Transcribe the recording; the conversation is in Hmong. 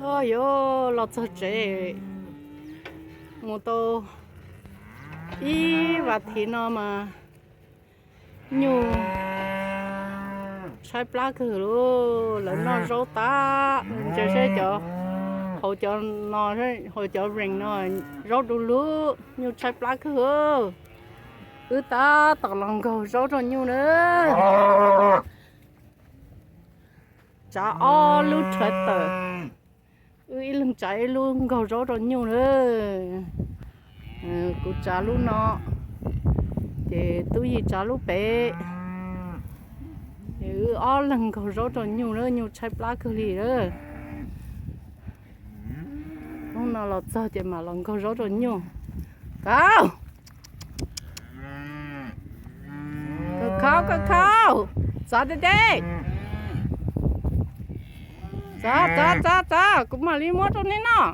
Os, yuav los txog tsev mus tau ib vas thiv no mas nyuj tshaib plab kawg lauj. Lawv noj zaub tas, ntsia saib cov hauv cov no, hauv cov vees no zaub du lug, nyuj tshaib plab kawg. Wb tab tom los nkaug zaub rau nyuj na. Tsav ob lub rhawv tawm, wb ib leeg tsav ib lub nkaug zaub rau nyuj na. Kuv tsav lub no, ces Tub Yis tsav lub pem. Ces wb ob leeg nkaug zaub rau nyuj na, nyuj tshaib plab kawg li na. Hnub no los txog ces mam los nkaug zaub rau nyuj. Kaub, kaub, kaub, kaub, txav tiag tiag. Txav, txav, txav, txav, kuv mam li muab rau nej noj.